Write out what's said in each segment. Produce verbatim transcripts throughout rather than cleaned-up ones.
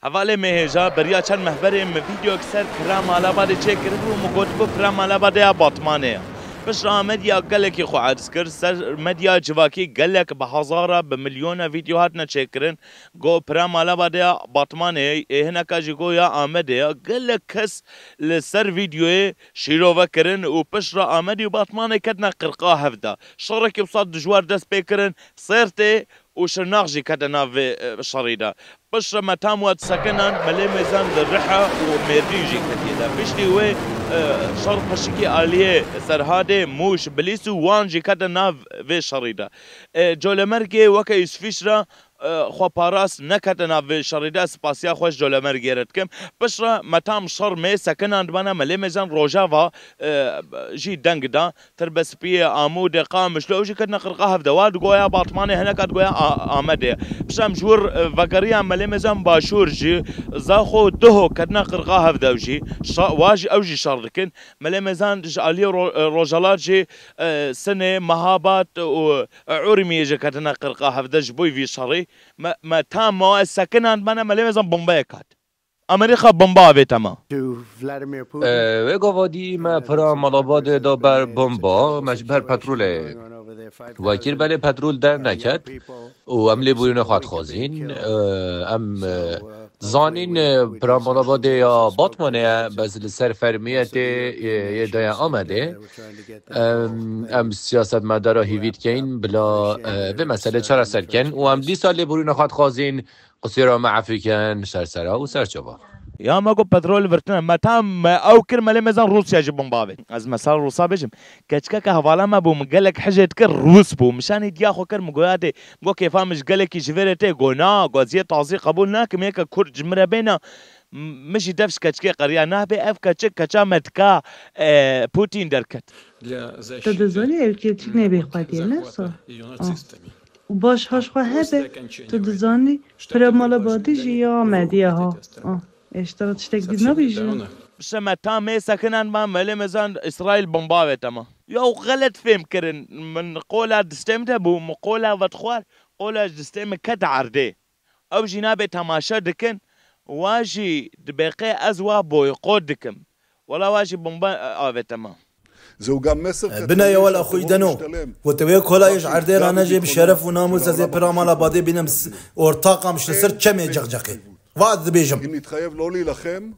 Hevalê me hêja, beriya çend meh berê min vîdeoyek ser Pira Malabadê çêkiribû û min gotibû Pira Malabadê ya Batmanê ye. Piştre medya gelekî xwe erz kir, ser medya civakî gelek bi hezara, bi milyona vîdeo hatine çêkirin. Go Pira Malabadê ya Batmanê ye, ê hineka jî go ya Amedê ye. Gelek kes li ser vîdeoyê şîrove kirin û piştre Amedî û Batmanê ketine qirqa hev de. Şerekî wisa dijwar dest pê kirin, Sêrtê û Şirnax jî kete nav vê, e, şerî de. Piştre me tam wet sekinan, Melê Mêzan li Riha û Mêrdîn jî ketiye de. Piştî wê, e, şer pişikî aliyê Serhadê, Mûş, Bilîs û Wan jî kete nav vê şerî de. E, Colemêrgê weke Îsvîçre, e, xwe parast, nekete nav vê şerî de, spasiya xwe ji Colemêrgê re dikim. Piştre me tam şer mê sekinan dibana Melê Mêzan Rojava, e, jî deng da. Tirbespiyê, Amûdê, Qamişlo, ew jî ketine qirqa hev de. Wa digoya Batmanê, hineka digoya A-, Amedê. Piştre em ji wir, e, vegeriya Melê Mêzan Başûr jî, Zaxo, Duhok ketine qirqa hev de ew jî. Şa-, wa jî, ew jî şer dikin. Melê Mêzan ji aliyê ro-, e, Rojhelat jî, e, Sinê, Mehabad û, e, Urmiyê jî ketine qirqa hev de ji bo vî şerî. Me, me tam me sekinan dibana Melê Mêzan bombeyek hat. Amerîka bomba avête me. Wê gava dî me Pira Malabadê da ber bomba, me ji ber petrolê wekir, belê petrol derneket û em lêborîna xwe dixwazîn. Em, e, zanîn, e, Pira Malabadê ya Batmanê ye, bes li ser fermiyetê, e, yê daya Amedê. Em, em siyasetmedara hîvî dikeyin bila, e, vê meselê çareser ken û em dîsa lêborîna xwe dixwazîn. Qisêra me efî ken ser sera û ser çava. Ya me got petrol virtine. Me tam me ew kir, Melê Mêzan Rûsya jî bomba avêt. Ez mesela Rûsa bêjim. Keçikeke hevala me bû, min gelek hijê dikir, Rûs bû. Min şanî diya xwe kir, min goya dê. Min got kêfa min ji gelekî ji vê re tê. Got na, got ez yê tazî qebûl nakim, yeke Kurd ji min re bêna. M-, min jî dev ji keçikê qeriya. Nabê ev keçik, keça me dika, e, Putin derket. Tu dizanî ew keçik nebê xwediyê, ne sa? Û baş haş xwe hebe, tu dizanî, Pira Malabadê jî ya Amedê ye ha. Ah, ê ji te re tiştek dî nabêjin. Piştre me tam mê sekinan ma Melê Mêzan Îsraîl bomba avête me. Ya û xelet fêm kirin. Min qola distê min de bû, min qola vedixwar, qola ji distê min ket erdê. Ew jî nabê temaşe dikin, wa jî dibêqê ez wa boykot dikim. Wela wa jî bomba, e, avête me. Bine ye wela xwî deno. Got wê kolayê ji erdê re nejê bi şeref û namûs ez ê Pira Malabadê bînim s-, ortaqam ji li ser çemê ceqceqê. Va ez dibêjim.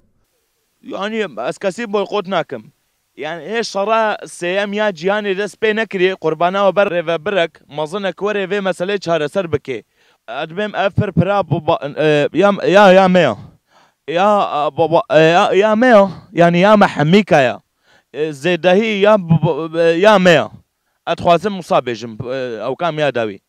Yanî ez kesî boykot nakim. Yanî hê şera sêyem ya cîhanê dest pê nekiriye, qurbana we ber rêvebirek mezinek were vê meselê çareser bike. Ez dibêm ev pir pira bu ba-, e, ya, ya, ya me ya. Ya, e, baba, e, ya, ya me ya. Yanî ya me hemîka ya. E, zêdehî ya bu-, bu-, e, ya me ya. Ez dixwazim wisa bêjim, e, ew kam ya dawî.